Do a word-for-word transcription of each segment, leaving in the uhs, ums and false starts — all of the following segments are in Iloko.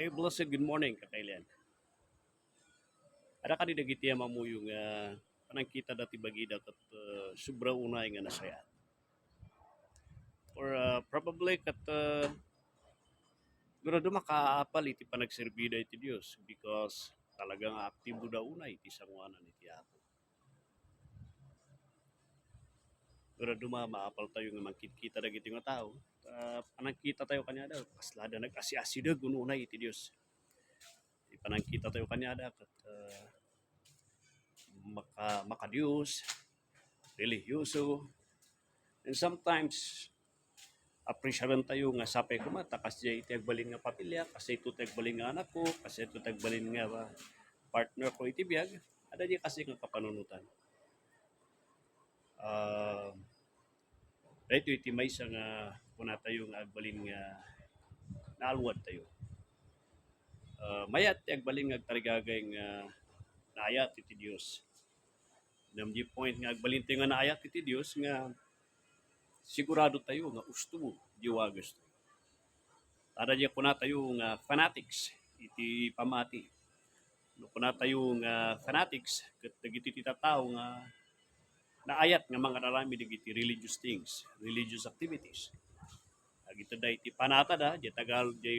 Hey, blessed good morning, kakailian. Ada kadi dagiti a mammuyo nga panangkitada ti bagida ket, uh, sobra unay nga nasayaat? Or, uh, probably ket, uh, sigurado makaapal iti panagserbida iti Dios because talaga nga aktibo da unay iti sangoanan iti Apo. Pero duma, maapal tayo nga mangkitkita dagiti nga tao. Ah, panangkita tayo kaniada, kasla da nag-asiasideg unay iti Dios. Panangkita tayo kaniada, ket, ah, maka-, makadios, relihiyoso. And sometimes, appreciaren tayo nga sapay koma ta kasdiay iti agbalin nga pamilya, kasdiay ito ti agbalin nga anakko, kasdiay ito ti agbalin nga, ah, partner ko iti biag, ada di kasi nga kapanunotan. Ah, daytoy iti maysa nga kunatayo nga agbalin nga naalwad tayo. Ah, mayat ti agbalin nga agtarigagay nga naayat iti Dios. Ngem di point nga agbalin tayo nga naayat iti Dios nga sigurado tayo nga usto di wagas tayo. Ada di kunatayo nga fanatics iti pamati. No kunatayo nga fanatics, ket dagiti ti tattao nga naayat nga mangararamid dagiti religious things, religious activities. Agitedda iti panatada, di Tagalog, di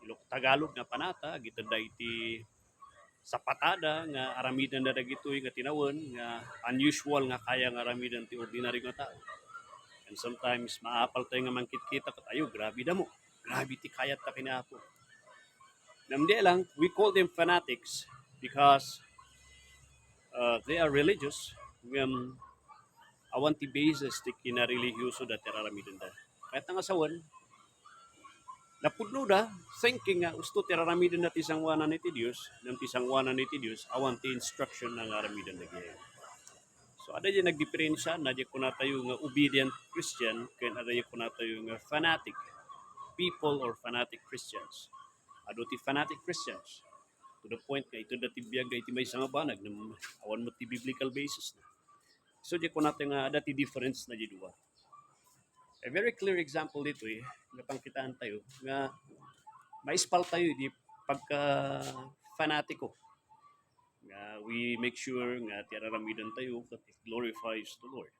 Ilok-, Tagalog nga panata, agitedda iti sapatada nga aramidenda dagitoy nga tinawen nga unusual nga kaya nga aramiden ti ordinaryo nga tao. And sometimes, maapal tayo nga mangkitkita ket, "Ayo, grabe damo. Grabe ti kayat ta kini Apo." Ngem di lang, we call them fanatics because, uh, they are religious. Ngem awan ti basis ti kinarelihiyoso da ti araramidenda. Kayat nga sawen, napudno da, thinking nga usto ti araramiden na ti sangoanan iti Dios, ngem ti sangoanan iti Dios, awan ti instruction nga aramiden dagiti. So, ada di nagdiferensya, na di kunatayo nga obedient Christian, ken ada di kunatayo nga fanatic people or fanatic Christians. Adu ti fanatic Christians. To the point nga ito dati biag nga iti maysa nga banag, na awan mo ti biblical basis na. So, di kunatayo nga ada ti difference na di dua. A very clear example ditoy, eh, nga pangkitaan tayo, nga maispal tayo di pagka-fanatiko. Nga we make sure nga ti araramiden tayo, that it glorifies the Lord.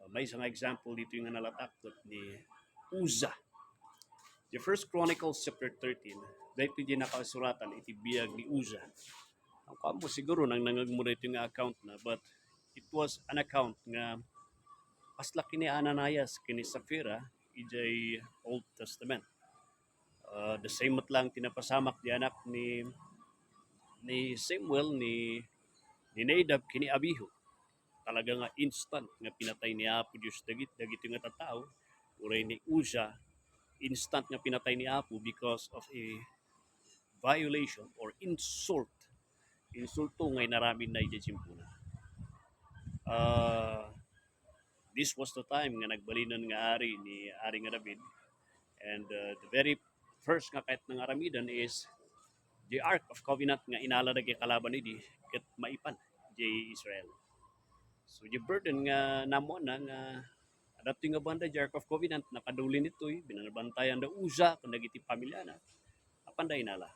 Uh, maysa nga example ditoy nga nalatak ket ni Uza. The First Chronicles chapter thirteen, daytoy di nakasuratan iti biag ni Uza. Ang kamo siguro nang nangagmura ito nga account na, but it was an account nga kasla kini Ananias, kini Sapphira, ijay Old Testament. Uh, the same met lang ti napasamak di anak ni, ni Samuel, ni, ni Nadab, kini Abihu. Talaga nga instant nga pinatay ni Apo Dios dagit-, dagiti nga tattao, uray ni Uza, instant nga pinatay ni Apo because of a violation or insult. Insulto nga inaramid na idiay tiempona. Ah, this was the time nga nagbalinen nga ari ni Ari nga David. And, uh, the very first nga kayat nga aramiden is the Ark of Covenant nga inala dagiti kalaban idi ket maipan di Israel. So, the burden nga namuanna nga adda toy nga banda, the Ark of Covenant, nakadulin ditoy, binabantayan da Uza ken dagiti pamiliana. Apanda inala.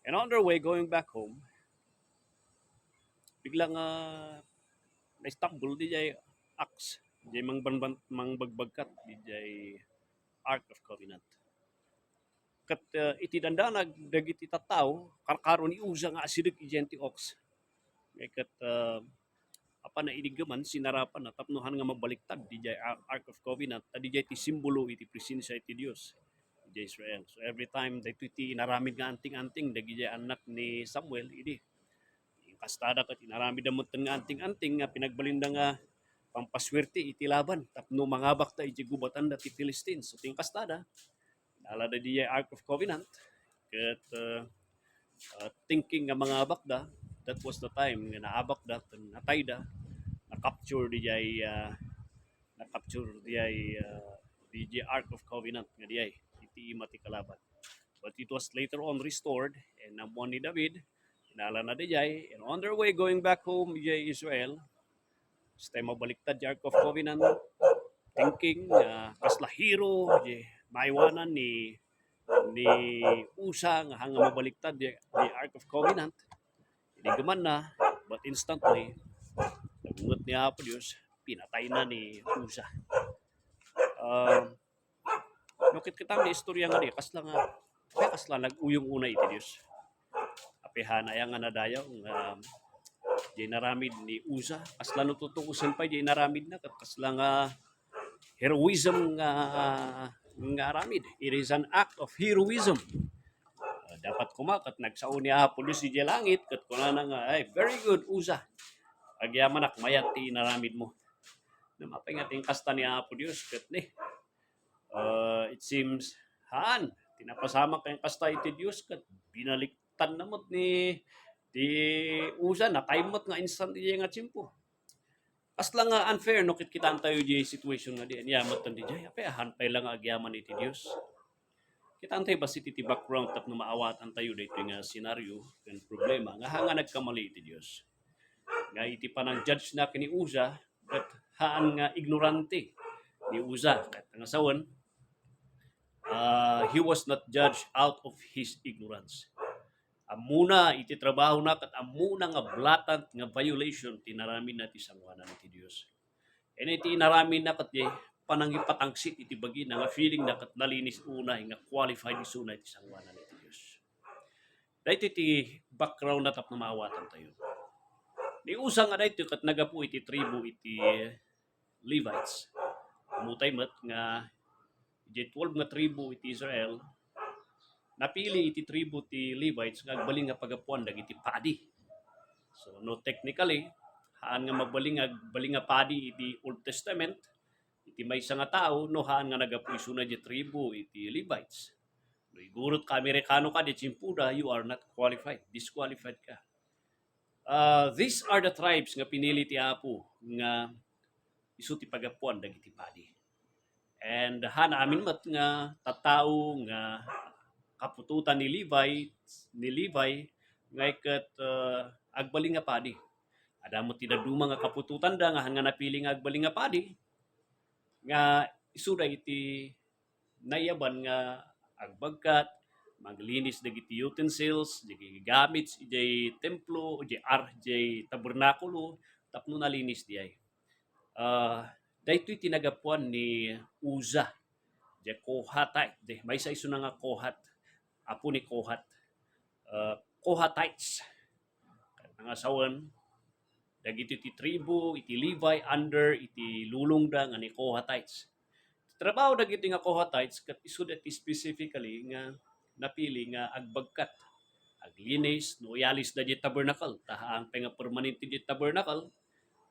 And on their way going back home, bigla nga na-stumble diay axe, diay mangbanban-, mangbagbagkat diay Ark of Covenant. Ket, uh, iti dandanag dagiti tattao, karkaro ni Uza nga asideg idiay ti ox. Ket, uh, apan nainiggaman, sinarapan na tapno han nga mabaliktad diay Ar-, Ark of Covenant, ta diay ti simbolo iti presensia iti Dios idiay Israel. So, every time, daytoy ti inaramid nga anting-anting dagiti annak ni Samuel idi. Inkastada ket inaramidda metten nga anting-anting nga pinagbalinda nga pampaswerte iti laban tapno mangabakda iti gubatanda ti Philistines. So, inkastada, inalada diay Ark of Covenant, ket, uh, uh, thinking nga mangabakda, that was the time nga naabakda, ken natayda, na-capture diay, uh, na-capture diay, uh, diay Ark of Covenant nga diay, iti ima ti kalaban. But it was later on restored, and naammuan ni David, inalana diay, and on their way going back home, diay Israel, stay mabaliktad diay Ark of Covenant, thinking, uh, kasla hero, diay maiwanan ni, ni Uza nga haan nga mabaliktad the, the Ark of Covenant. Idi gumanna, but instantly, nagunget ni Apo Dios, pinatayna ni Uza. Um, no, kit-, kitam ni istorya nga di, kasla nga, ay, kasla nag-uyong unay iti Dios. Apay haan aya nga nadayaw nga, um, di naramid ni Uza. Kasla no tutukosen pay di naramidna, ket kasla nga heroism nga, nga aramid. It is an act of heroism. Ah, dapat koma ket nagsao ni Apo Dios idiay langit, ket kunana nga, "Ay, very good, Uza. Agyamanak, mayat ti inaramidmo." Namapay nga ti inkasta ni Apo Dios, ket ni, ah, it seems, haan, ti napasamak nga inkasta iti Dios, ket binaliktadna met ni, ti Uza, natay met nga instant idiay nga tiempo. Kasla nga unfair no kitkitaentayo diay situation nga di ania met ti diay. Apay, haan pay la nga agyaman iti Dios. Kitaentayo bassit iti background tapno maawatantayo daytoy nga senaryo ken problema nga haan nga nagkamali iti Dios. Nga iti panang-judge na ken ni Uza, ket haan nga ignorante ni Uza, ket nga sawen, ah, he was not judged out of his ignorance. Ammona iti trabahona ket ammona nga blatant nga violation ti inaramidna iti sangoanan iti Dios. Ken iti inaramidna ket diay panangipatangsit iti bagina nga feelingna ket nalinis unay nga qualified isuna iti sangoanan iti Dios. Daytoy ti background na tapno maawatantayo. Ni Uza nga daytoy ket naggapu iti tribu iti Levites. Ammotay met nga idiay twelve nga tribu iti Israel, napili iti tribu ti Levites nga agbalin nga paggapuan dagiti padi. So, no, technically, haan nga magbalin nga, agbalin nga padi iti Old Testament, iti maysa nga tao, no haan nga naggapu isuna diay tribu iti Levites. No, igurutka Amerikano ka, diay tiempoda, you are not qualified. Disqualified ka. Ah, these are the tribes nga pinili ti Apo nga isu ti paggapuan dagiti padi. And haan amin met nga tattao nga kaputotan ni Levi, ni Levi, nga iket, ah, agbalin nga padi. Adda met ti dadduma nga kaputotanda nga haan nga napili nga agbalin nga padi, nga isuda iti naiyaban nga agbagkat, maglinis dagiti utensils, dagiti gamit idiay templo, idiay ar-, idiay tabernakulo, tapno nalinis diay. Ah, daytoy ti naggapuan ni Uza, idiay Kohathite, idiay maysa isuna nga Kohat, apo ni Kohat. Ah, Kohatites. Ket nga sawen, dagiti ti tribu iti Levi under iti lulongda nga ni Kohatites. Trabaho dagiti nga Kohatites ket isuda ti specifically nga napili nga agbagkat, aglinis, no, ialisda diay tabernacle, ta haan pay nga permanente diay tabernacle,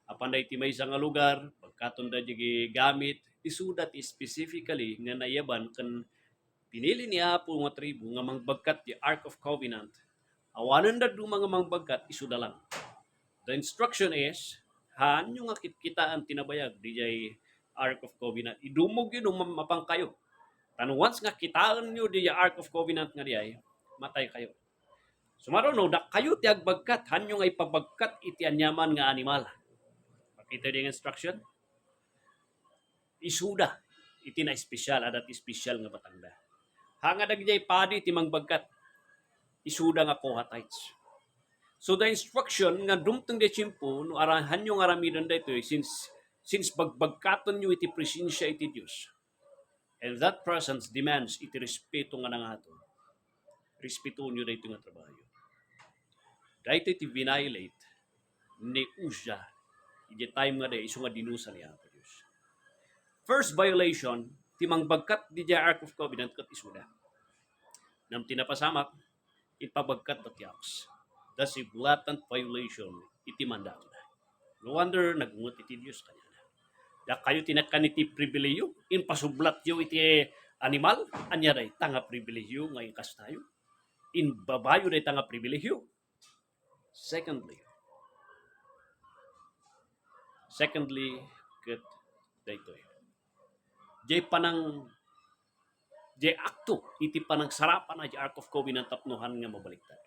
apan daytoy maysa nga lugar, bagkatonda diay gamit, isuda ti specifically nga naiyaban ken pinili ni Apo nga tribu nga mangbagkat ti Ark of Covenant. Awanen dadduma nga mangbagkat, isuda lang. The instruction is, haanyo nga kitkitaen ti nabayag diay Ark of Covenant. Idumogyo no ma-, mapankayo. Ta no once nga kitaenyo diay Ark of Covenant nga diay, mataykayo. Sumaro no dakkayo ti agbagkat, haanyo nga ipabagkat iti aniaman nga animal. Makita diay nga instruction? Isuda iti naespesial, adda ti espesial nga batangda. Haan nga dagiti padi ti mangbagkat, isuda nga Kohatites. So the instruction nga dumteng diay tiempo, no, ara-, haanyo nga aramiden daytoy, since, since bagbagkatenyo iti presensia iti Dios. And that presence demands iti respeto nga nangato. Respetoenyo daytoy nga trabaho. Daytoy ti vinolate ni Uza idiay time nga diay isu nga dinusa ni Apo Dios. First violation, ti mangbagkat diay Ark of Covenant ket isuda. Ngem ti napasamak, ipabagkatda ti ox. That's a blatant violation iti mandatoda. No wonder nagunget iti Dios kaniana. Dakkayo ti nakkan iti pribilehiyo, impasublatyo iti animal, ania dayta nga pribilehiyo nga inkastayo? Imbabayo dayta nga pribilehiyo. Secondly, secondly, ket daytoy. Diay panang, diay akto iti panangsarapan a diay Ark of Covenant tapno haan nga mabaliktad.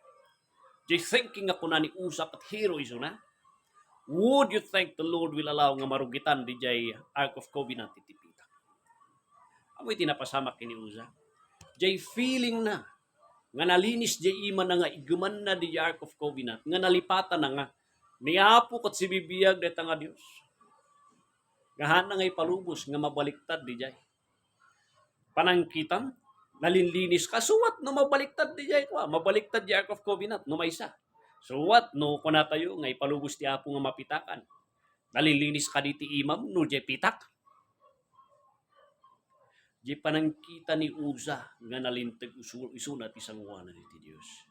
Diay thinking nga kuna ni Uza ket hero isuna, would you think the Lord will allow nga marugitan diay Ark of Covenant iti pitak? Ammo iti napasamak ken ni Uza. Jay feeling na nga nalinis jay imana nga iggemanna di Ark of Covenant, nga nalipatana nga ni Apo ket sibibiag dayta nga Dios. Nga haanna nga ipalubos nga mabaliktad di jay. Panangkitam, nalinlinis ka. So what no mabaliktad di jay kua? Mabaliktad di Ark of Covenant no maysa. So what no kunatayo nga ipalubos ti Apo nga mapitakan? Nalinlinis ka diti imam no jay pitak? Di panangkita ni Uza nga nalinteg isu-, isuna ti sangoanan iti Dios.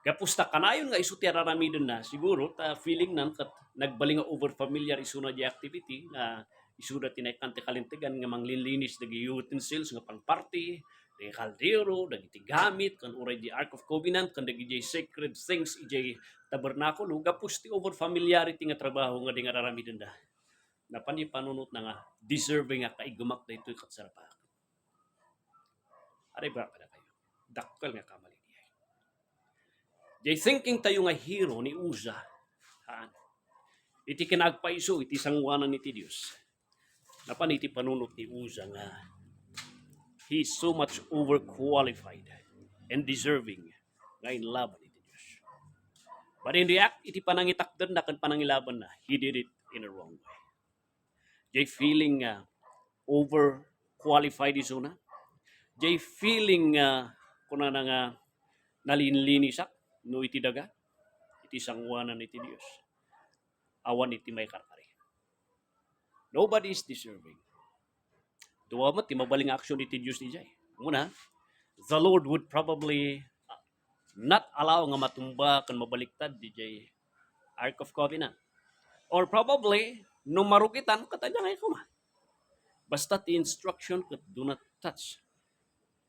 Gapu ta kanayon nga isu ti araramidenna, siguro ta feeling nan ket nagbalin nga over familiar isuna di activity nga isuda ti naikkan ti kalintegan nga manglinlinis dagiti utensils nga pangparti, dagiti kaldero, dagiti gamit, ken uray di Ark of Covenant, ken dagiti sacred things idiay tabernakulo, gapu ti over familiarity nga trabaho nga di nga araramidenda. Napan ipanunotna nga deserving a kaiggemak daytoy ket sarapaak. Aray ba kadakayo? Dakkel nga kamali diay. Jay thinking tayo nga hero ni Uza, haan. Iti kinagpaiso iti sangoanan iti Dios. Napan iti panunot ni Uza nga he is so much overqualified and deserving nga inlaban iti Dios. But in the act, iti panangitakderna ken panangilabanna, he did it in a wrong way. Jay feeling nga overqualified isuna. Jay feeling nga kunana nga nalinlinisak no iti daga, iti sangoanan iti Dios. Awan iti maikarkari. Nobody is deserving. Dua met ti mabalin nga action iti Dios dijay. Una, the Lord would probably, uh, not allow nga matumba ken mabaliktad dijay Ark of Covenant. Or probably, no marugitan, ket adda nga ikuma. Basta ti instruction ket do not touch.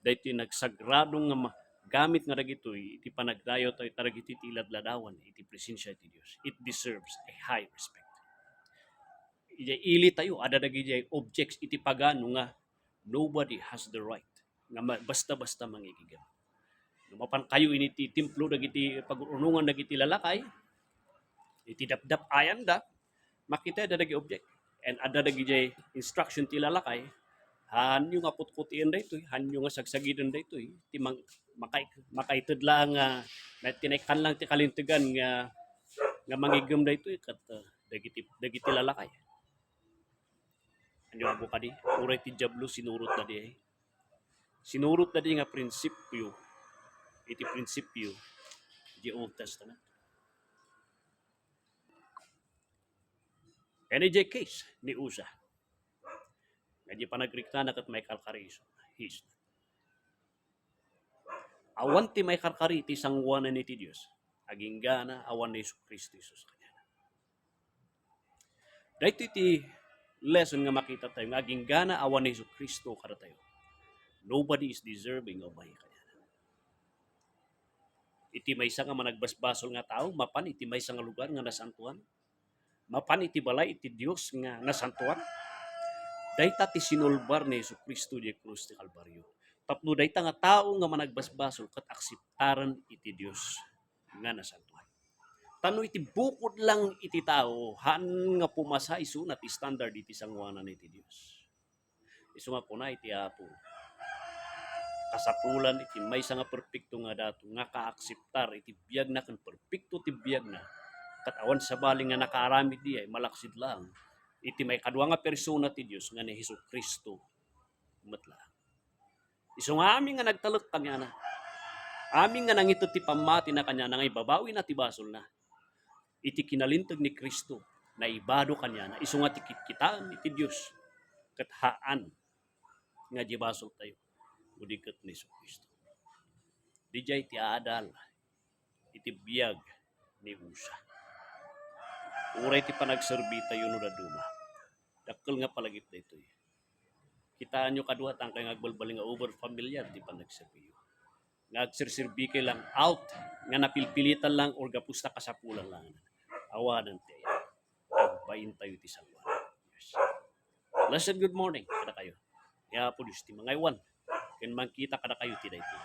Daytoy nagsagradong nga ma-, gamit nga dagitoy iti panagdayaw tayo tarigiti ti iladladawan iti presensia ti Dios. It deserves a high respect. Iti ili tayo, adda dagiti objects iti pagano nga nobody has the right nga ma-, basta-basta mangigigim. No mapan kayo ini ti templo dagiti pagurunongan dagiti lalakay, iti dapdap-ayanda, makita da dagiti object. And adda dagiti instruction ti lalakay, hanyo nga kutkutien daytoy, hanyo nga sagsagiden daytoy, ti mang-, makai-, makaited lang nga, na tinaikkan lang ti kalintegan nga, nga mangigem daytoy, ket, uh, dagiti, dagiti lalakay. Hanyo abu kadi, uray ti Diablo, sinurot na di ay. Sinurot na di nga prinsipyo, iti prinsipyo, di Old Testament. And iti case ni Uza, nga di panagriknana ket maikarkari isu, he's not. Awan ti maikarkari ti sangoanan iti Dios, aginggana awan ni Jesu-Cristo Jesus kaniana. Daytoy ti lesson nga makita tayo nga aginggana awan ni Jesu-Cristo kadatayo. Nobody is deserving of my kaniana. Iti maysa nga managbasbasol nga tao, mapan iti maysa nga lugar nga nasantoan, mapan iti balay iti Dios nga nasantoan. Dayta ti sinulbar ni Jesu-Cristo diay krus ti Kalbario. Tapno dayta nga tao nga managbasbasol ket akseptaren iti Dios nga nasantoan. Tapno iti bukod lang iti tao, haan nga pumasa isuna ti standard iti sangoanan iti Dios. Isu nga kuna iti Apo, kasapulan iti maysa nga perpekto nga dato nga kaakseptar iti biagna ken perpekto ti biagna, ket awan sabali nga nakaaramid diay malaksid laeng iti maikadua nga persona ti Dios nga ni Jesu-Cristo met laeng. Isu nga amin nga nagtalek kaniana, amin nga nangited ti pammatina kaniana nga ibabawina ti basolna, iti kinalinteg ni Cristo, naibado kaniana. Isu nga ti kitkitaen iti Dios, ket haan nga di basoltayo, idi ket ni Jesu-Cristo. Didiay ti aadal iti biag ni Uza. Uray ti panagserbitayo no dadduma, dakkel nga palagip daytoy. Kitaenyo kadua, tangkay nga agbalbaliw nga over familiar ti panagserbiyo. Nga agserserbi kay lang out, nga napilpilitan lang or gapu ta kasapulan lang. Awanen ti aya. Agbain tayo ti sangoanan. Yes. Blessed good morning kadakayo. Ni Apo Dios ti mangaywan ken mangkita kadakayo ti daytoy.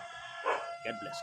God bless.